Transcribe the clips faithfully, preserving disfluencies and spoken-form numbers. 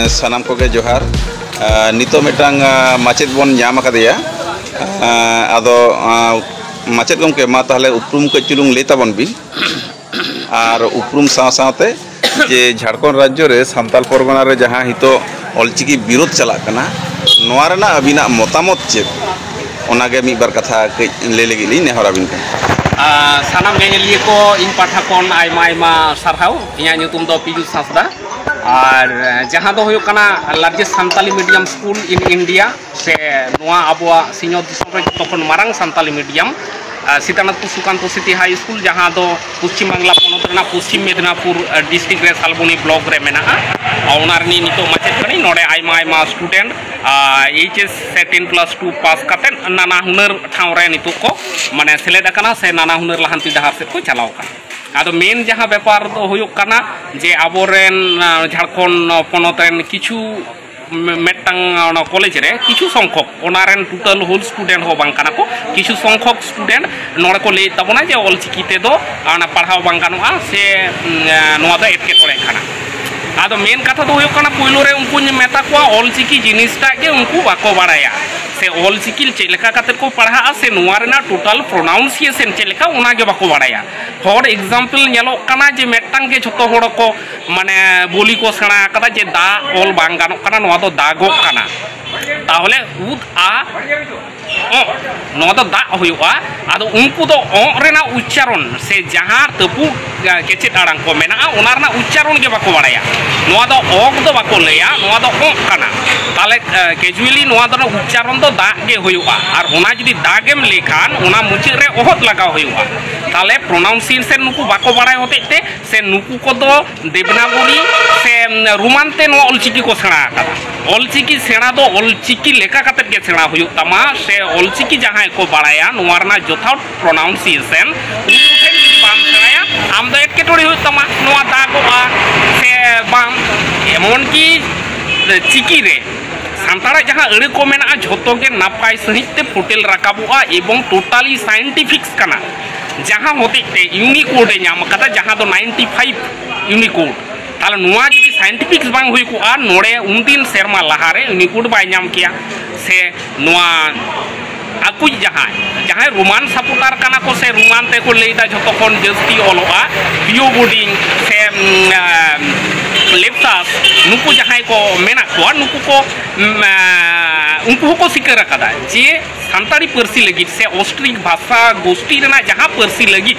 ᱥᱟᱱᱟᱢ ᱠᱚᱜᱮ ᱡᱚᱦᱟᱨ᱾ ᱟᱸ, ᱱᱤᱛᱚᱜ ᱢᱤᱫᱴᱟᱝ, ᱟᱸ, ᱢᱟᱪᱮᱫ ᱵᱚᱱ ᱧᱟᱢ ᱟᱠᱟᱫᱮᱭᱟ᱾ ᱟᱸ, ᱟᱫᱚ, ᱟᱸ, ᱢᱟᱪᱮᱫ ᱜᱚᱢᱠᱮ, ᱢᱟ ᱛᱟᱦᱚᱞᱮ ᱩᱯᱨᱩᱢ ᱠᱟᱹᱡ ᱪᱩᱞᱩᱝ ᱞᱟᱹᱭ ᱛᱟᱵᱚᱱ ᱵᱤᱱ᱾ ᱟᱨ ᱩᱯᱨᱩᱢ ᱥᱟᱶ ᱥᱟᱶᱛᱮ ᱡᱮ ᱡᱷᱟᱲᱠᱷᱚᱸᱰ ᱨᱟᱡᱽᱡᱚ ᱨᱮ ᱥᱟᱱᱛᱟᱞ ᱯᱚᱨᱜᱚᱱᱟ ᱨᱮ ᱡᱟᱦᱟᱸ ᱱᱤᱛᱚᱜ ᱚᱞᱪᱤᱠᱤ ᱵᱤᱨᱳᱫᱷ ᱪᱟᱞᱟᱜ ᱠᱟᱱᱟ, ᱱᱚᱣᱟ ᱨᱮᱱᱟᱜ ᱟᱹᱵᱤᱱᱟᱜ ᱢᱚᱛᱟᱢᱚᱛ ᱪᱮᱫ, ᱚᱱᱟᱜᱮ ᱢᱤᱫ ᱵᱟᱨ ᱠᱟᱛᱷᱟ ᱠᱟᱹᱡ ᱞᱟᱹᱭ ᱞᱟᱹᱜᱤᱫ ᱞᱤᱧ ᱱᱮᱦᱚᱨ ᱟᱹᱵᱤᱱ ᱠᱟᱱᱟ᱾ ᱟᱨ ᱥᱟᱱᱟᱢ ᱧᱮᱧᱮᱞᱤᱭᱟᱹ ᱠᱚ, ᱤᱧ ᱯᱟᱦᱴᱟ ᱠᱷᱚᱱ ᱟᱭᱢᱟ ᱟᱭᱢᱟ ᱥᱟᱨᱦᱟᱣ᱾ ᱤᱧᱟᱹᱜ ᱧᱩᱛᱩᱢ ᱫᱚ ᱯᱤᱭᱩᱥ ᱦᱟᱸᱥᱫᱟ᱾ ᱟᱨ ᱡᱟᱦᱟᱸ ᱫᱚ ᱦᱩᱭᱩᱜ ᱠᱟᱱᱟ largest Santali medium school in India, ᱥᱮ ᱱᱚᱣᱟ ᱟᱵᱚᱣᱟᱜ ᱥᱤᱧᱚᱛ ᱫᱤᱥᱚᱢ ᱨᱮ ᱡᱚᱛᱚ ᱠᱷᱚᱱ ᱢᱟᱨᱟᱝ ᱥᱟᱱᱛᱟᱞᱤ ᱢᱤᱰᱤᱭᱟᱢ, ᱟᱨ ᱥᱤᱛᱟᱱᱟᱛᱷᱯᱩᱨ ᱥᱩᱠᱟᱱᱛᱚ ᱥᱤᱴᱤ ᱦᱟᱭ ᱥᱠᱩᱞ, ᱡᱟᱦᱟᱸ ᱫᱚ ᱯᱚᱥᱪᱤᱢ ᱵᱟᱝᱞᱟ ᱯᱚᱱᱚᱛ ᱨᱮᱱᱟᱜ ᱯᱚᱥᱪᱤᱢ ᱢᱮᱫᱽᱱᱟᱯᱩᱨ, ᱟᱨ, ᱰᱤᱥᱴᱨᱤᱠᱴ ᱨᱮ ᱥᱟᱞᱵᱚᱱᱤ ᱵᱞᱚᱠ ᱨᱮ ᱢᱮᱱᱟᱜᱼᱟ᱾ ᱟᱨ ᱚᱱᱟ ᱨᱤᱱᱤᱡ ᱱᱤᱛᱚᱜ ᱢᱟᱪᱮᱫ ᱠᱟᱹᱱᱟᱹᱧ᱾ ᱱᱚᱰᱮ ᱟᱭᱢᱟ ᱟᱭᱢᱟ ᱥᱴᱩᱰᱮᱱᱴ, ᱟᱨ, ᱮᱭᱤᱪ ᱮᱥ ᱥᱮ ᱴᱮᱱ ᱯᱞᱟᱥ ᱴᱩ ᱯᱟᱥ ᱠᱟᱛᱮᱫ ᱱᱟᱱᱟ ᱦᱩᱱᱟᱹᱨ ᱴᱷᱟᱶ ᱨᱮ ᱱᱤᱛᱚᱜ ᱠᱚ, ᱢᱟᱱᱮ, ᱥᱮᱞᱮᱫ ᱟᱠᱟᱱᱟ ᱥᱮ ᱱᱟᱱᱟ ᱦᱩᱱᱟᱹᱨ ᱞᱟᱦᱟᱱᱛᱤ ᱰᱟᱦᱟᱨ ᱥᱮᱫ ᱠᱚ ᱪᱟᱞᱟᱣ ᱟᱠᱟᱱᱟ᱾ ᱟᱫᱚ ᱢᱮᱱ ᱡᱟᱦᱟᱸ ᱵᱮᱯᱟᱨ ᱫᱚ ᱦᱩᱭᱩᱜ ᱠᱟᱱᱟ ᱡᱮ ᱟᱵᱚᱨᱮᱱ, ᱟᱨ, ᱡᱷᱟᱲᱠᱷᱚᱸᱰ ᱯᱚᱱᱚᱛ ᱨᱮᱱ ᱠᱤᱪᱷᱩ ᱢᱤ-, ᱢᱤᱫᱴᱟᱝ ᱚᱱᱟ ᱠᱚᱞᱮᱡᱽ ᱨᱮ ᱠᱤᱪᱷᱩ ᱥᱚᱝᱠᱷᱚᱠ, ᱚᱱᱟ ᱨᱮᱱ ᱴᱳᱴᱟᱞ ᱦᱳᱞ ᱥᱴᱩᱰᱮᱱᱴ ᱦᱚᱸ ᱵᱟᱝ ᱠᱟᱱᱟ ᱠᱚ, ᱠᱤᱪᱷᱩ ᱥᱚᱝᱠᱷᱚᱠ ᱥᱴᱩᱰᱮᱱᱴ ᱱᱚᱰᱮ ᱠᱚ ᱞᱟᱹᱭᱮᱫ ᱛᱟᱵᱚᱱᱟ ᱡᱮ ᱚᱞᱪᱤᱠᱤ ᱛᱮᱫᱚ ᱚᱱᱟ ᱯᱟᱲᱦᱟᱣ ᱵᱟᱝ ᱜᱟᱱᱚᱜᱼᱟ ᱥᱮ, ᱩᱸ, ᱱᱚᱣᱟ ᱫᱚ ᱮᱴᱠᱮᱴᱚᱬᱮ ᱠᱟᱱᱟ᱾ ᱟᱫᱚ ᱢᱮᱱ ᱠᱟᱛᱷᱟ ᱫᱚ ᱦᱩᱭᱩᱜ ᱠᱟᱱᱟ, ᱯᱳᱭᱞᱳ ᱨᱮ ᱩᱱᱠᱩᱧ ᱢᱮᱛᱟ ᱠᱚᱣᱟ, ᱚᱞᱪᱤᱠᱤ ᱡᱤᱱᱤᱥᱴᱟᱜ ᱜᱮ ᱩᱱᱠᱩ ᱵᱟᱠᱚ ᱵᱟᱲᱟᱭᱟ, ᱥᱮ ᱚᱞᱪᱤᱠᱤ ᱪᱮᱫ ᱞᱮᱠᱟ ᱠᱟᱛᱮ ᱠᱚ ᱯᱟᱲᱦᱟᱜᱼᱟ, ᱥᱮ ᱱᱚᱣᱟ ᱨᱮᱱᱟᱜ ᱴᱳᱴᱟᱞ ᱯᱨᱚᱱᱟᱣᱩᱱᱥᱤᱭᱮᱥᱚᱱ ᱪᱮᱫ ᱞᱮᱠᱟ, ᱚᱱᱟ ᱜᱮ ᱵᱟᱠᱚ ᱵᱟᱲᱟᱭᱟ᱾ ᱯᱷᱚᱨ ᱮᱠᱡᱟᱢᱯᱚᱞ, ᱧᱮᱞᱚᱜ ᱠᱟᱱᱟ ᱡᱮ ᱢᱤᱫᱴᱟᱝ ᱜᱮ ᱡᱷᱚᱛᱚ ᱦᱚᱲ ᱠᱚ, ᱢᱟᱱᱮ, ᱵᱳᱞᱤ ᱠᱚ ᱥᱮᱬᱟ ᱟᱠᱟᱫᱟ ᱡᱮ ᱫᱟᱜ ᱚᱞ ᱵᱟᱝ ᱜᱟᱱᱚᱜ ᱠᱟᱱᱟ, ᱱᱚᱣᱟ ᱫᱚ ᱫᱟᱜᱚᱜ ᱠᱟᱱᱟ᱾ ᱛᱟᱦᱚᱞᱮ ᱩᱫ ᱟ ᱚᱜ, ᱱᱚᱣᱟ ᱫᱚ ᱫᱟᱜ ᱦᱩᱭᱩᱜᱼᱟ᱾ ᱟᱫᱚ ᱩᱱᱠᱩ ᱫᱚ ᱚᱜ ᱨᱮᱱᱟᱜ ᱩᱪᱪᱟᱨᱚᱱ ᱥᱮ ᱡᱟᱦᱟᱸ ᱛᱟᱹᱯᱩᱜ, ᱟ, ᱠᱮᱪᱮᱫ ᱟᱲᱟᱝ ᱠᱚ ᱢᱮᱱᱟᱜᱼᱟ, ᱚᱱᱟ ᱨᱮᱱᱟᱜ ᱩᱪᱪᱟᱨᱚᱱ ᱜᱮ ᱵᱟᱠᱚ ᱵᱟᱲᱟᱭᱟ᱾ ᱱᱚᱣᱟ ᱫᱚ ᱚᱜ ᱫᱚ ᱵᱟᱠᱚ ᱞᱟᱹᱭᱟ, ᱱᱚᱣᱟ ᱫᱚ ᱚᱜ ᱠᱟᱱᱟ᱾ ᱛᱟᱦᱚᱞᱮ, ᱟ, ᱠᱮᱡᱩᱭᱮᱞᱤ ᱱᱚᱣᱟ ᱫᱚ ᱩᱪᱪᱟᱨᱚᱱ ᱫᱚ ᱫᱟᱜ ᱜᱮ ᱦᱩᱭᱩᱜᱼᱟ᱾ ᱟᱨ ᱚᱱᱟ ᱡᱩᱫᱤ ᱫᱟᱜ ᱮᱢ ᱞᱟᱹᱭ ᱠᱷᱟᱱ, ᱚᱱᱟ ᱢᱩᱪᱟᱹᱫ ᱨᱮ ᱚᱦᱚᱫ ᱞᱟᱜᱟᱣ ᱦᱩᱭᱩᱜᱼᱟ᱾ ᱛᱟᱦᱚᱞᱮ ᱯᱨᱚᱱᱟᱣᱩᱱᱥᱤᱭᱮᱥᱚᱱ ᱱᱩᱠᱩ ᱵᱟᱠᱚ ᱵᱟᱲᱟᱭ ᱦᱚᱛᱮᱡ ᱛᱮ, ᱥᱮ ᱱᱩᱠᱩ ᱠᱚᱫᱚ ᱫᱮᱵᱽᱱᱟᱜᱚᱨᱤ ᱥᱮ ᱨᱳᱢᱟᱱ ᱛᱮ ᱱᱚᱣᱟ ᱚᱞᱪᱤᱠᱤ ᱠᱚ ᱥᱮᱬᱟ ᱟᱠᱟᱫᱟ᱾ ᱚᱞᱪᱤᱠᱤ ᱥᱮᱬᱟ ᱫᱚ ᱚᱞᱪᱤᱠᱤ ᱞᱮᱠᱟ ᱠᱟᱛᱮᱫ ᱜᱮ ᱥᱮᱬᱟ ᱦᱩᱭᱩᱜ ᱛᱟᱢᱟ, ᱥᱮ ᱚᱞᱪᱤᱠᱤ ᱡᱟᱦᱟᱸᱭ ᱠᱚ ᱵᱟᱲᱟᱭᱟ ᱱᱚᱣᱟ ᱨᱮᱱᱟᱜ ᱡᱚᱛᱷᱟᱛ ᱯᱨᱚᱱᱟᱣᱩᱱᱥᱤᱭᱮᱥᱚᱱ, ᱩᱱᱠᱩ ᱴᱷᱮᱱ ᱡᱩᱫᱤ ᱵᱟᱢ ᱥᱮᱬᱟᱭᱟ, ᱟᱢ ᱫᱚ ᱮᱴᱠᱮᱴᱚᱬᱮ ᱦᱩᱭᱩᱜ ᱛᱟᱢᱟ, ᱱᱚᱣᱟ ᱫᱟᱜᱚᱜᱼᱟ ᱥᱮ ᱵᱟᱝ᱾ ᱮᱢᱚᱱ ᱠᱤ ᱪᱤᱠᱤ ᱨᱮ ᱥᱟᱱᱛᱟᱲᱟᱜ ᱡᱟᱦᱟᱸ ᱟᱹᱲᱟᱹ ᱠᱚ ᱢᱮᱱᱟᱜᱼᱟ, ᱡᱷᱚᱛᱚ ᱜᱮ ᱱᱟᱯᱟᱭ ᱥᱟᱺᱦᱤᱡ ᱛᱮ ᱯᱷᱩᱴᱮᱞ ᱨᱟᱠᱟᱵᱚᱜᱼᱟ ᱮᱵᱚᱝ ᱴᱳᱴᱟᱞᱤ ᱥᱟᱭᱮᱱᱴᱤᱯᱷᱤᱠᱥ ᱠᱟᱱᱟ, ᱡᱟᱦᱟᱸ ᱦᱚᱛᱮᱡ ᱛᱮ ᱤᱭᱩᱱᱤᱠᱳᱰ ᱮ ᱧᱟᱢ ᱟᱠᱟᱫᱟ, ᱡᱟᱦᱟᱸ ᱫᱚ ᱱᱟᱭᱤᱱᱴᱤ ᱯᱷᱟᱭᱤᱵᱷ ᱤᱭᱩᱱᱤᱠᱳᱰ᱾ ᱛᱟᱦᱞᱮ ᱱᱚᱣᱟ ᱡᱩᱫᱤ ᱥᱟᱭᱮᱱᱴᱤᱯᱷᱤᱠ ᱵᱟᱝ ᱦᱩᱭ ᱠᱚᱜᱼᱟ, ᱱᱚᱰᱮ ᱩᱱᱫᱤᱱ ᱥᱮᱨᱢᱟ ᱞᱟᱦᱟᱨᱮ ᱩᱱᱤ ᱜᱩᱰ ᱵᱟᱭ ᱧᱟᱢ ᱠᱮᱭᱟ᱾ ᱥᱮ ᱱᱚᱣᱟ ᱟᱠᱚᱭᱤᱡ ᱡᱟᱦᱟᱸᱭ, ᱡᱟᱦᱟᱸᱭ ᱨᱳᱢᱟᱱ ᱥᱟᱯᱳᱨᱴᱟᱨ ᱠᱟᱱᱟ ᱠᱚ, ᱥᱮ ᱨᱳᱢᱟᱱ ᱛᱮᱠᱚ ᱞᱟᱹᱭᱫᱟ ᱡᱷᱚᱛᱚ ᱠᱷᱚᱱ ᱡᱟᱹᱥᱛᱤ ᱚᱞᱚᱜᱼᱟ, ᱯᱤᱭᱳ ᱵᱳᱨᱰᱤᱝ ᱥᱮ, ᱩᱢ, ᱟᱢ, ᱞᱮᱯᱥᱟᱥ, ᱱᱩᱠᱩ ᱡᱟᱦᱟᱸᱭ ᱠᱚ ᱢᱮᱱᱟᱜ ᱠᱚᱣᱟ, ᱱᱩᱠᱩ ᱠᱚ, ᱩᱢ, ᱟ, ᱩᱱᱠᱩ ᱦᱚᱸᱠᱚ ᱥᱤᱠᱟᱹᱨ ᱟᱠᱟᱫᱟ ᱡᱮ ᱥᱟᱱᱛᱟᱲᱤ ᱯᱟᱹᱨᱥᱤ ᱞᱟᱹᱜᱤᱫ ᱥᱮ ᱚᱥᱴᱨᱤᱠ ᱵᱷᱟᱥᱟ ᱜᱳᱥᱴᱤ ᱨᱮᱱᱟᱜ ᱡᱟᱦᱟᱸ ᱯᱟᱹᱨᱥᱤ ᱞᱟᱹᱜᱤᱫ,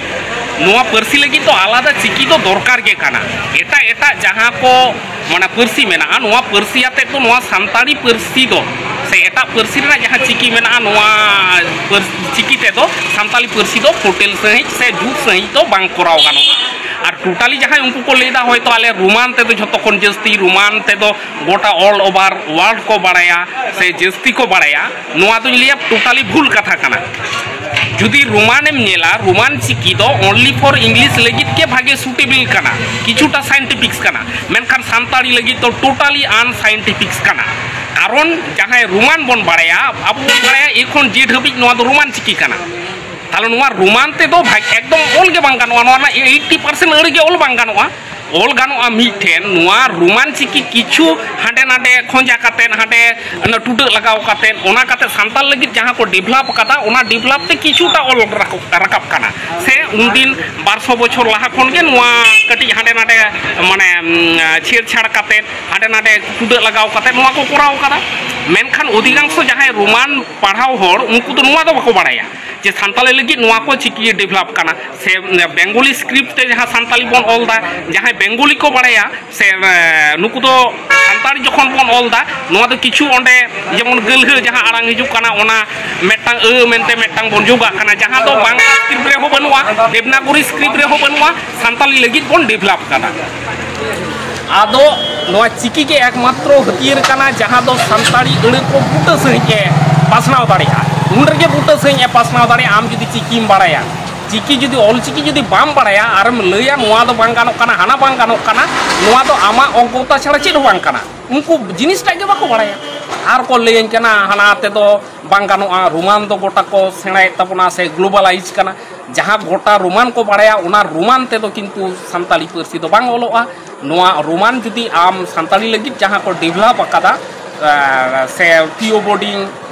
ᱱᱚᱣᱟ ᱯᱟᱹᱨᱥᱤ ᱞᱟᱹᱜᱤᱫ ᱫᱚ ᱟᱞᱟᱫᱟ ᱪᱤᱠᱤ ᱫᱚ ᱫᱚᱨᱠᱟᱨ ᱜᱮ ᱠᱟᱱᱟ᱾ ᱮᱴᱟᱜ ᱮᱴᱟᱜ ᱡᱟᱦᱟᱸ ᱠᱚ, ᱢᱟᱱᱮ, ᱯᱟᱹᱨᱥᱤ ᱢᱮᱱᱟᱜᱼᱟ, ᱱᱚᱣᱟ ᱯᱟᱹᱨᱥᱤ ᱟᱛᱮᱫ ᱫᱚ ᱱᱚᱣᱟ ᱥᱟᱱᱛᱟᱲᱤ ᱯᱟᱹᱨᱥᱤ ᱫᱚ, ᱥᱮ ᱮᱴᱟᱜ ᱯᱟᱹᱨᱥᱤ ᱨᱮᱱᱟᱜ ᱡᱟᱦᱟᱸ ᱪᱤᱠᱤ ᱢᱮᱱᱟᱜᱼᱟ, ᱱᱚᱣᱟ ᱯᱟᱹᱨᱥ-, ᱪᱤᱠᱤ ᱛᱮᱫᱚ ᱥᱟᱱᱛᱟᱲᱤ ᱯᱟᱹᱨᱥᱤ ᱫᱚ ᱯᱷᱩᱴᱮᱞ ᱥᱟᱺᱦᱤᱡ ᱥᱮ ᱡᱩᱛ ᱥᱟᱺᱦᱤᱡ ᱫᱚ ᱵᱟᱝ ᱠᱚᱨᱟᱣ ᱜᱟᱱᱚᱜᱼᱟ᱾ ᱟᱨ ᱴᱳᱴᱟᱞᱤ ᱡᱟᱦᱟᱸᱭ ᱩᱱᱠᱩ ᱠᱚ ᱞᱟᱹᱭᱫᱟ, ᱦᱚᱭᱛᱳ ᱟᱞᱮ ᱨᱳᱢᱟᱱ ᱛᱮᱫᱚ ᱡᱷᱚᱛᱚ ᱠᱷᱚᱱ ᱡᱟᱹᱥᱛᱤ, ᱨᱳᱢᱟᱱ ᱛᱮᱫᱚ ᱜᱚᱴᱟ all over world ᱠᱚ ᱵᱟᱲᱟᱭᱟ ᱥᱮ ᱡᱟᱹᱥᱛᱤ ᱠᱚ ᱵᱟᱲᱟᱭᱟ, ᱱᱚᱣᱟ ᱫᱚᱧ ᱞᱟᱹᱭᱟ ᱴᱳᱴᱟᱞᱤ ᱵᱷᱩᱞ ᱠᱟᱛᱷᱟ ᱠᱟᱱᱟ᱾ ᱡᱩᱫᱤ ᱨᱳᱢᱟᱱᱮᱢ ᱧᱮᱞᱟ, ᱨᱳᱢᱟᱱ ᱪᱤᱠᱤ ᱫᱚ only for English ᱞᱟᱹᱜᱤᱫ ᱜᱮ ᱵᱷᱟᱜᱮ ᱥᱩᱴᱮᱵᱤᱞ ᱠᱟᱱᱟ, ᱠᱤᱪᱷᱩᱴᱟ ᱥᱟᱭᱮᱱᱴᱤᱯᱷᱤᱠᱥ ᱠᱟᱱᱟ, ᱢᱮᱱᱠᱷᱟᱱ ᱥᱟᱱᱛᱟᱲᱤ ᱞᱟᱹᱜᱤᱫ ᱫᱚ ᱴᱳᱴᱟᱞᱤ ᱟᱱᱥᱟᱭᱮᱱᱴᱤᱯᱷᱤᱠᱥ ᱠᱟᱱᱟ᱾ ᱠᱟᱨᱚᱱ ᱡᱟᱦᱟᱸᱭ ᱨᱳᱢᱟᱱ ᱵᱚᱱ ᱵᱟᱲᱟᱭᱟ, ᱟᱵᱚ ᱵᱚᱱ ᱵᱟᱲᱟᱭᱟ ᱮ ᱠᱷᱚᱱ ᱡᱮᱰ ᱦᱟᱹᱵᱤᱡ ᱱᱚᱣᱟ ᱫᱚ ᱨᱳᱢᱟᱱ ᱪᱤᱠᱤ ᱠᱟᱱᱟ᱾ ᱛᱟᱦᱞᱮ ᱱᱚᱣᱟ ᱨᱳᱢᱟᱱ ᱛᱮᱫᱚ ᱵᱷᱟᱜ-, ᱮᱠᱫᱚᱢ ᱚᱞ ᱜᱮ ᱵᱟᱝ ᱜᱟᱱᱚᱜᱼᱟ, ᱱᱚᱣᱟ ᱨᱮᱱᱟᱜ ᱮᱭᱤᱴᱴᱤ ᱯᱟᱨᱥᱮᱱᱴ ᱟᱹᱲᱟᱹ ᱜᱮ ᱚᱞ ᱵᱟᱝ ᱜᱟᱱᱚᱜᱼᱟ᱾ ᱚᱞ ᱜᱟᱱᱚᱜᱼᱟ ᱢᱤᱫᱴᱷᱮᱱ, ᱱᱚᱣᱟ ᱨᱳᱢᱟᱱ ᱪᱤᱠᱤ ᱠᱤᱪᱷᱩ ᱦᱟᱸᱰᱮ ᱱᱟᱰᱮ ᱠᱷᱚᱸᱡᱟ ᱠᱟᱛᱮᱫ, ᱦᱟᱸᱰᱮ ᱚᱱᱟ ᱴᱩᱰᱟᱹᱜ ᱞᱟᱜᱟᱣ ᱠᱟᱛᱮᱫ, ᱚᱱᱟ ᱠᱟᱛᱮᱫ ᱥᱟᱱᱛᱟᱲ ᱞᱟᱹᱜᱤᱫ ᱡᱟᱦᱟᱸ ᱠᱚ ᱰᱮᱵᱷᱞᱚᱯ ᱟᱠᱟᱫᱟ, ᱚᱱᱟ ᱰᱮᱵᱷᱞᱚᱯ ᱛᱮ ᱠᱤᱪᱷᱩᱴᱟ ᱚᱞ ᱨᱟᱠᱟᱵ, ᱨᱟᱠᱟᱵ ᱠᱟᱱᱟ᱾ ᱥᱮ ᱩᱱᱫᱤᱱ ᱵᱟᱨᱥᱚ ᱵᱚᱪᱷᱚᱨ ᱞᱟᱦᱟ ᱠᱷᱚᱱ ᱜᱮ ᱱᱚᱣᱟ ᱠᱟᱹᱴᱤᱡ ᱦᱟᱸᱰᱮ ᱱᱟᱰᱮ, ᱢᱟᱱᱮ, ᱩᱢ, ᱪᱷᱮᱲᱪᱷᱟᱲ ᱠᱟᱛᱮᱫ, ᱦᱟᱸᱰᱮ ᱱᱟᱰᱮ ᱴᱩᱰᱟᱹᱜ ᱞᱟᱜᱟᱣ ᱠᱟᱛᱮᱫ ᱱᱚᱣᱟ ᱠᱚ ᱠᱚᱨᱟᱣ ᱠᱟᱫᱟ᱾ ᱢᱮᱱᱠᱷᱟᱱ ᱚᱫᱷᱤᱠᱟᱝᱥᱚ ᱡᱟᱦᱟᱸᱭ ᱨᱳᱢᱟᱱ ᱯᱟᱲᱦᱟᱣ ᱦᱚᱲ, ᱩᱱᱠᱩ ᱫᱚ ᱱᱚᱣᱟ ᱫᱚ ᱵᱟᱠᱚ ᱵᱟᱲᱟᱭᱟ ᱡᱮ ᱥᱟᱱᱛᱟᱲᱤ ᱞᱟᱹᱜᱤᱫ ᱱᱚᱣᱟ ᱠᱚ ᱪᱤᱠᱤ ᱰᱮᱵᱷᱞᱚᱯ ᱠᱟᱱᱟ᱾ ᱥᱮ ᱵᱮᱝᱜᱚᱞᱤ ᱥᱠᱨᱤᱯᱴ ᱛᱮ ᱡᱟᱦᱟᱸ ᱥᱟᱱᱛᱟᱲᱤ ᱵᱚᱱ ᱚᱞ ᱮᱫᱟ, ᱡᱟᱦᱟᱸᱭ ᱵᱮᱝᱜᱚᱞᱤ ᱠᱚ ᱵᱟᱲᱟᱭᱟ, ᱥᱮ, ᱮ, ᱱᱩᱠᱩ ᱫᱚ ᱥᱟᱱᱛᱟᱲᱤ ᱡᱚᱠᱷᱚᱱ ᱵᱚᱱ ᱚᱞ ᱮᱫᱟ, ᱱᱚᱣᱟ ᱫᱚ ᱠᱤᱪᱷᱩ ᱚᱸᱰᱮ ᱡᱮᱢᱚᱱ ᱜᱟᱹᱞᱦᱟᱹ ᱡᱟᱦᱟᱸ ᱟᱲᱟᱝ ᱦᱤᱡᱩᱜ ᱠᱟᱱᱟ, ᱚᱱᱟ ᱢᱤᱫᱴᱟᱝ ᱟᱹ ᱢᱮᱱᱛᱮ ᱢᱤᱫᱴᱟᱝ ᱵᱚᱱ ᱡᱳᱜᱟᱜ ᱠᱟᱱᱟ, ᱡᱟᱦᱟᱸ ᱫᱚ ᱵᱟᱝᱞᱟ ᱥᱠᱨᱤᱯᱴ ᱨᱮᱦᱚᱸ ᱵᱟᱹᱱᱩᱜᱼᱟ, ᱫᱮᱵᱽᱱᱟᱜᱚᱨᱤ ᱥᱠᱨᱤᱯᱴ ᱨᱮᱦᱚᱸ ᱵᱟᱹᱱᱩᱜᱼᱟ, ᱥᱟᱱᱛᱟᱲᱤ ᱞᱟᱹᱜᱤᱫ ᱵᱚᱱ ᱰᱮᱵᱷᱞᱚᱯ ᱠᱟᱫᱟ᱾ ᱟᱫᱚ ᱱᱚᱣᱟ ᱪᱤᱠᱤ ᱜᱮ ᱮᱠᱢᱟᱛᱨᱚ ᱦᱟᱹᱛᱭᱟᱹᱨ ᱠᱟᱱᱟ, ᱡᱟᱦᱟᱸ ᱫᱚ ᱥᱟᱱᱛᱟᱲᱤ ᱟᱹᱲᱟᱹ ᱠᱚ ᱵᱩᱴᱟᱹ ᱥᱟᱺᱦᱤᱡ ᱮ ᱯᱟᱥᱱᱟᱣ ᱫᱟᱲᱮᱭᱟᱜᱼᱟ᱾ ᱩᱱ ᱨᱮᱜᱮ ᱵᱩᱴᱟᱹ ᱥᱟᱺᱦᱤᱡ ᱮ ᱯᱟᱥᱱᱟᱣ ᱫᱟᱲᱮᱭᱟᱜᱼᱟ, ᱟᱢ ᱡᱩᱫᱤ ᱪᱤᱠᱤᱢ ᱵᱟᱲᱟᱭᱟ᱾ ᱪᱤᱠᱤ ᱡᱩᱫᱤ, ᱚᱞ ᱪᱤᱠᱤ ᱡᱩᱫᱤ ᱵᱟᱢ ᱵᱟᱲᱟᱭᱟ ᱟᱨᱮᱢ ᱞᱟᱹᱭᱟ, "ᱱᱚᱣᱟ ᱫᱚ ᱵᱟᱝ ᱜᱟᱱᱚᱜ ᱠᱟᱱᱟ, ᱦᱟᱱᱟ ᱵᱟᱝ ᱜᱟᱱᱚᱜ ᱠᱟᱱᱟ", ᱱᱚᱣᱟ ᱫᱚ ᱟᱢᱟᱜ ᱚᱜᱽᱜᱚᱛᱟ ᱪᱷᱟᱲᱟ ᱪᱮᱫ ᱦᱚᱸ ᱵᱟᱝ ᱠᱟᱱᱟ᱾ ᱩᱱᱠᱩ ᱡᱤᱱᱤᱥᱴᱟᱜ ᱜᱮ ᱵᱟᱠᱚ ᱵᱟᱲᱟᱭᱟ᱾ ᱟᱨ ᱠᱚ ᱞᱟᱹᱭᱟᱹᱧ ᱠᱟᱱᱟ, ᱦᱟᱱᱟ ᱛᱮᱫᱚ ᱵᱟᱝ ᱜᱟᱱᱚᱜᱼᱟ, ᱨᱳᱢᱟᱱ ᱫᱚ ᱜᱚᱴᱟ ᱠᱚ ᱥᱮᱬᱟᱭᱮᱫ ᱛᱟᱵᱚᱱᱟ ᱥᱮ ᱜᱞᱳᱵᱟᱞᱟᱭᱤᱡᱽ ᱠᱟᱱᱟ᱾ ᱡᱟᱦᱟᱸ ᱜᱚᱴᱟ ᱨᱳᱢᱟᱱ ᱠᱚ ᱵᱟᱲᱟᱭᱟ, ᱚᱱᱟ ᱨᱳᱢᱟᱱ ᱛᱮᱫᱚ ᱠᱤᱱᱛᱩ ᱥᱟᱱᱛᱟᱲᱤ ᱯᱟᱹᱨᱥᱤ ᱫᱚ ᱵᱟᱝ ᱚᱞᱚᱜᱼᱟ᱾ ᱱᱚᱣᱟ ᱨᱳᱢᱟᱱ ᱡᱩᱫᱤ ᱟᱢ ᱥᱟᱱᱛᱟᱲᱤ ᱞᱟᱹᱜᱤᱫ ᱡᱟᱦᱟᱸ ᱠᱚ ᱰᱮᱵᱷᱞᱚᱯ ᱟᱠᱟᱫᱟ, ᱮ, ᱥᱮ ᱛᱷᱤᱭᱳ ᱵᱳᱨᱰᱤᱝ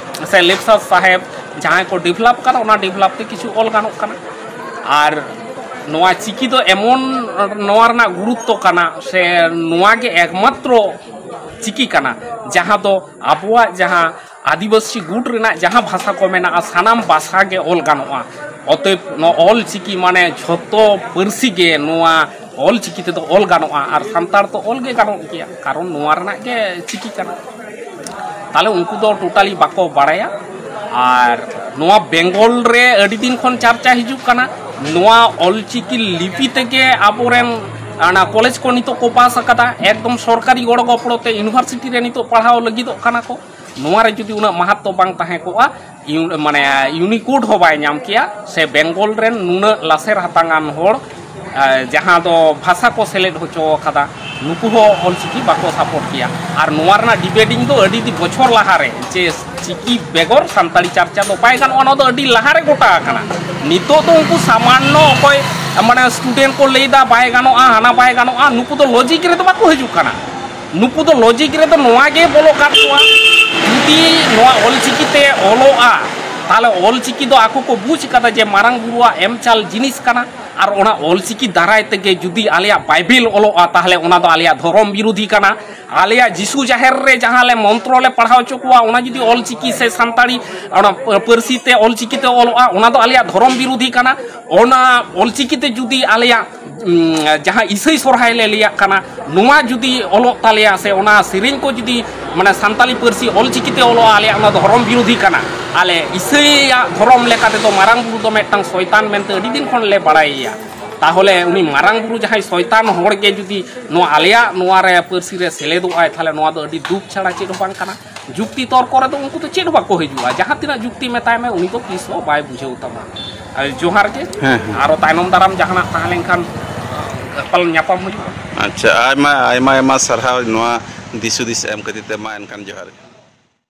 ᱥᱮ ᱞᱮᱯᱥᱟᱥ ᱥᱟᱦᱮᱵᱽ ᱡᱟᱦᱟᱸᱭ ᱠᱚ ᱰᱮᱵᱷᱞᱚᱯ ᱟᱠᱟᱫᱟ, ᱚᱱᱟ ᱰᱮᱵᱷᱞᱚᱯ ᱛᱮ ᱠᱤᱪᱷᱩ ᱚᱞ ᱜᱟᱱᱚᱜ ᱠᱟᱱᱟ᱾ ᱟᱨ ᱱᱚᱣᱟ ᱪᱤᱠᱤ ᱫᱚ ᱮᱢᱚᱱ ᱱᱚᱣᱟ ᱨᱮᱱᱟᱜ ᱜᱩᱨᱩᱛᱛᱚ ᱠᱟᱱᱟ, ᱥᱮ ᱱᱚᱣᱟ ᱜᱮ ᱮᱠᱢᱟᱛᱨᱚ ᱪᱤᱠᱤ ᱠᱟᱱᱟ, ᱡᱟᱦᱟᱸ ᱫᱚ ᱟᱵᱚᱣᱟᱜ ᱡᱟᱦᱟᱸ ᱟᱹᱫᱤᱵᱟᱹᱥᱤ ᱜᱩᱴ ᱨᱮᱱᱟᱜ ᱡᱟᱦᱟᱸ ᱵᱷᱟᱥᱟ ᱠᱚ ᱢᱮᱱᱟᱜᱼᱟ, ᱥᱟᱱᱟᱢ ᱵᱷᱟᱥᱟ ᱜᱮ ᱚᱞ ᱜᱟᱱᱚᱜᱼᱟ᱾ ᱚᱛᱚᱮᱵ, ᱱᱚᱣᱟ ᱚᱞ ᱪᱤᱠᱤ ᱢᱟᱱᱮ ᱡᱷᱚᱛᱚ ᱯᱟᱹᱨᱥᱤ ᱜᱮ ᱱᱚᱣᱟ ᱚᱞ ᱪᱤᱠᱤ ᱛᱮᱫᱚ ᱚᱞ ᱜᱟᱱᱚᱜᱼᱟ, ᱟᱨ ᱥᱟᱱᱛᱟᱲ ᱛᱚ ᱚᱞ ᱜᱮ ᱜᱟᱱᱚᱜ ᱜᱮᱭᱟ, ᱠᱟᱨᱚᱱ ᱱᱚᱣᱟ ᱨᱮᱱᱟᱜ ᱜᱮ ᱪᱤᱠᱤ ᱠᱟᱱᱟ᱾ ᱛᱟᱦᱞᱮ ᱩᱱᱠᱩ ᱫᱚ ᱴᱳᱴᱟᱞᱤ ᱵᱟᱠᱚ ᱵᱟᱲᱟᱭᱟ᱾ ᱟᱨ ᱱᱚᱣᱟ ᱵᱮᱝᱜᱚᱞ ᱨᱮ ᱟᱹᱰᱤ ᱫᱤᱱ ᱠᱷᱚᱱ ᱪᱟᱨᱪᱟ ᱦᱤᱡᱩᱜ ᱠᱟᱱᱟ, ᱱᱚᱣᱟ ᱚᱞᱪᱤᱠᱤ ᱞᱤᱯᱤ ᱛᱮᱜᱮ ᱟᱵᱚᱨᱮᱱ ᱚᱱᱟ ᱠᱚᱞᱮᱡᱽ ᱠᱚ ᱱᱤᱛᱚᱜ ᱠᱚ ᱯᱟᱥ ᱟᱠᱟᱫᱟ, ᱮᱠᱫᱚᱢ ᱥᱚᱨᱠᱟᱨᱤ ᱜᱚᱲᱚ ᱜᱚᱯᱚᱲᱚ ᱛᱮ ᱤᱭᱩᱱᱤᱵᱷᱟᱨᱥᱤᱴᱤ ᱨᱮ ᱱᱤᱛᱚᱜ ᱯᱟᱲᱦᱟᱣ ᱞᱟᱹᱜᱤᱫᱚᱜ ᱠᱟᱱᱟ ᱠᱚ᱾ ᱱᱚᱣᱟ ᱨᱮ ᱡᱩᱫᱤ ᱩᱱᱟᱹᱜ ᱢᱟᱦᱟᱛᱛᱚ ᱵᱟᱝ ᱛᱟᱦᱮᱸ ᱠᱚᱜᱼᱟ, ᱤᱭᱩ-, ᱢᱟᱱᱮ ᱤᱭᱩᱱᱤᱠᱳᱰ ᱦᱚᱸ ᱵᱟᱭ ᱧᱟᱢ ᱠᱮᱭᱟ, ᱥᱮ ᱵᱮᱝᱜᱚᱞ ᱨᱮᱱ ᱱᱩᱱᱟᱹᱜ ᱞᱟᱥᱮᱨ ᱦᱟᱛᱟᱝᱟᱱ ᱦᱚᱲ, ᱮ, ᱡᱟᱦᱟᱸ ᱫᱚ ᱵᱷᱟᱥᱟ ᱠᱚ ᱥᱮᱞᱮᱫ ᱦᱚᱪᱚ ᱟᱠᱟᱫᱟ, ᱱᱩᱠᱩ ᱦᱚᱸ ᱚᱞᱪᱤᱠᱤ ᱵᱟᱠᱚ ᱥᱟᱯᱳᱨᱴ ᱠᱮᱭᱟ᱾ ᱟᱨ ᱱᱚᱣᱟ ᱨᱮᱱᱟᱜ ᱰᱤᱵᱮᱴᱤᱝ ᱫᱚ ᱟᱹᱰᱤ ᱫᱤ-, ᱵᱚᱪᱷᱚᱨ ᱞᱟᱦᱟᱨᱮ, ᱡᱮ ᱪᱤᱠᱤ ᱵᱮᱜᱚᱨ ᱥᱟᱱᱛᱟᱲᱤ ᱪᱟᱨᱪᱟ ᱫᱚ ᱵᱟᱭ ᱜᱟᱱᱚᱜᱼᱟ, ᱱᱚᱣᱟ ᱫᱚ ᱟᱹᱰᱤ ᱞᱟᱦᱟᱨᱮ ᱜᱚᱴᱟ ᱟᱠᱟᱱᱟ᱾ ᱱᱤᱛᱚᱜ ᱫᱚ ᱩᱱᱠᱩ ᱥᱟᱢᱟᱱᱱᱚ ᱚᱠᱚᱭ, ᱢᱟᱱᱮ, ᱥᱴᱩᱰᱮᱱᱴ ᱠᱚ ᱞᱟᱹᱭᱫᱟ ᱵᱟᱭ ᱜᱟᱱᱚᱜᱼᱟ, ᱦᱟᱱᱟ ᱵᱟᱭ ᱜᱟᱱᱚᱜᱼᱟ, ᱱᱩᱠᱩ ᱫᱚ ᱞᱚᱡᱤᱠ ᱨᱮᱫᱚ ᱵᱟᱠᱚ ᱦᱤᱡᱩᱜ ᱠᱟᱱᱟ᱾ ᱱᱩᱠᱩ ᱫᱚ ᱞᱚᱡᱤᱠ ᱨᱮᱫᱚ ᱱᱚᱣᱟ ᱜᱮ ᱵᱚᱞᱚ ᱠᱟᱜ ᱠᱚᱣᱟ, ᱡᱩᱫᱤ ᱱᱚᱣᱟ ᱚᱞᱪᱤᱠᱤ ᱛᱮ ᱚᱞᱚᱜᱼᱟ, ᱛᱟᱦᱞᱮ ᱚᱞᱪᱤᱠᱤ ᱫᱚ ᱟᱠᱚ ᱠᱚ ᱵᱩᱡᱽ ᱠᱟᱫᱟ ᱡᱮ ᱢᱟᱨᱟᱝ ᱵᱩᱨᱩᱣᱟᱜ ᱮᱢ ᱪᱟᱞ ᱡᱤᱱᱤᱥ ᱠᱟᱱᱟ, ᱟᱨ ᱚᱱᱟ ᱚᱞᱪᱤᱠᱤ ᱫᱟᱨᱟᱭ ᱛᱮᱜᱮ ᱡᱩᱫᱤ ᱟᱞᱮᱭᱟᱜ ᱵᱟᱭᱵᱮᱞ ᱚᱞᱚᱜᱼᱟ, ᱛᱟᱦᱞᱮ ᱚᱱᱟ ᱫᱚ ᱟᱞᱮᱭᱟᱜ ᱫᱷᱚᱨᱚᱢ ᱵᱤᱨᱳᱫᱷᱤ ᱠᱟᱱᱟ᱾ ᱟᱞᱮᱭᱟᱜ ᱡᱤᱥᱩ ᱡᱟᱦᱮᱨ ᱨᱮ ᱡᱟᱦᱟᱸ ᱞᱮ ᱢᱚᱱᱛᱨᱚ ᱞᱮ ᱯᱟᱲᱦᱟᱣ ᱦᱚᱪᱚ ᱠᱚᱣᱟ, ᱚᱱᱟ ᱡᱩᱫᱤ ᱚᱞᱪᱤᱠᱤ ᱥᱮ ᱥᱟᱱᱛᱟᱲᱤ, ᱚᱱᱟ ᱯᱟᱹᱨᱥᱤ ᱛᱮ ᱚᱞᱪᱤᱠᱤ ᱛᱮ ᱚᱞᱚᱜᱼᱟ, ᱚᱱᱟ ᱫᱚ ᱟᱞᱮᱭᱟᱜ ᱫᱷᱚᱨᱚᱢ ᱵᱤᱨᱳᱫᱷᱤ ᱠᱟᱱᱟ᱾ ᱚᱱᱟ ᱚᱞᱪᱤᱠᱤ ᱛᱮ ᱡᱩᱫᱤ ᱟᱞᱮᱭᱟᱜ, ᱩᱢ, ᱡᱟᱦᱟᱸ ᱤᱥᱟᱹᱭ ᱥᱚᱨᱦᱟᱭ ᱞᱮ ᱞᱟᱹᱭᱟᱜ ᱠᱟᱱᱟ, ᱱᱚᱣᱟ ᱡᱩᱫᱤ ᱚᱞᱚᱜ ᱛᱟᱞᱮᱭᱟ, ᱥᱮ ᱚᱱᱟ ᱥᱮᱨᱮᱧ ᱠᱚ ᱡᱩᱫᱤ, ᱢᱟᱱᱮ, ᱥᱟᱱᱛᱟᱲᱤ ᱯᱟᱹᱨᱥᱤ ᱚᱞᱪᱤᱠᱤ ᱛᱮ ᱚᱞᱚᱜᱼᱟ, ᱟᱞᱮᱭᱟᱜ ᱚᱱᱟ ᱫᱚ ᱫᱷᱚᱨᱚᱢ ᱵᱤᱨᱳᱫᱷᱤ ᱠᱟᱱᱟ᱾ ᱟᱞᱮ ᱤᱥᱟᱹᱭᱟᱜ ᱫᱷᱚᱨᱚᱢ ᱞᱮᱠᱟ ᱛᱮᱫᱚ ᱢᱟᱨᱟᱝ ᱵᱩᱨᱩ ᱫᱚ ᱢᱤᱫᱴᱟᱝ ᱥᱚᱭᱛᱟᱱ ᱢᱮᱱᱛᱮ ᱟᱹᱰᱤ ᱫᱤᱱ ᱠᱷᱚᱱ ᱞᱮ ᱵᱟᱲᱟᱭᱮᱭᱟ᱾ ᱛᱟᱦᱚᱞᱮ ᱩᱱᱤ ᱢᱟᱨᱟᱝ ᱵᱩᱨᱩ ᱡᱟᱦᱟᱸᱭ ᱥᱚᱭᱛᱟᱱ ᱦᱚᱲ ᱜᱮ ᱡᱩᱫᱤ ᱱᱚᱣᱟ ᱟᱞᱮᱭᱟᱜ ᱱᱚᱣᱟ ᱨᱮ ᱯᱟᱹᱨᱥᱤ ᱨᱮ ᱥᱮᱞᱮᱫᱚᱜ ᱟᱭ, ᱛᱟᱦᱚᱞᱮ ᱱᱚᱣᱟ ᱫᱚ ᱟᱹᱰᱤ ᱫᱩᱠ ᱪᱷᱟᱲᱟ ᱪᱮᱫ ᱦᱚᱸ ᱵᱟᱝ ᱠᱟᱱᱟ᱾ ᱡᱩᱠᱛᱤ ᱛᱚᱨᱠᱚ ᱨᱮᱫᱚ ᱩᱱᱠᱩ ᱫᱚ ᱪᱮᱫ ᱦᱚᱸ ᱵᱟᱠᱚ ᱦᱤᱡᱩᱜᱼᱟ᱾ ᱡᱟᱦᱟᱸ ᱛᱤᱱᱟᱹᱜ ᱡᱩᱠᱛᱤ ᱢᱮᱛᱟᱭ ᱢᱮ, ᱩᱱᱤ ᱫᱚ ᱛᱤᱥ ᱦᱚᱸ ᱵᱟᱭ ᱵᱩᱡᱷᱟᱹᱣ ᱛᱟᱢᱟ᱾ ᱟᱨ ᱡᱚᱦᱟᱨ ᱜᱮ᱾ ᱦᱮᱸ, ᱦᱮᱸ᱾ ᱟᱨᱚ ᱛᱟᱭᱱᱚᱢ ᱫᱟᱨᱟᱢ ᱡᱟᱦᱟᱱᱟᱜ ᱛᱟᱦᱮᱸ ᱞᱮᱱᱠᱷᱟᱱ, ᱯᱟᱞᱮᱱ ᱧᱟᱯᱟᱢ ᱦᱩᱭᱩᱜᱼᱟ᱾ ᱟᱪᱪᱷᱟ, ᱟᱭᱢᱟ, ᱟᱭᱢᱟ, ᱟᱭᱢᱟ ᱥᱟᱨᱦᱟᱣ ᱱᱚᱣᱟ ᱫᱤᱥ ᱦᱩᱫᱤᱥ ᱮᱢ ᱠᱷᱟᱹᱛᱤᱨ ᱛᱮ᱾ ᱢᱟ ᱮᱱᱠᱷᱟᱱ ᱡᱚᱦᱟᱨ ᱜᱮ᱾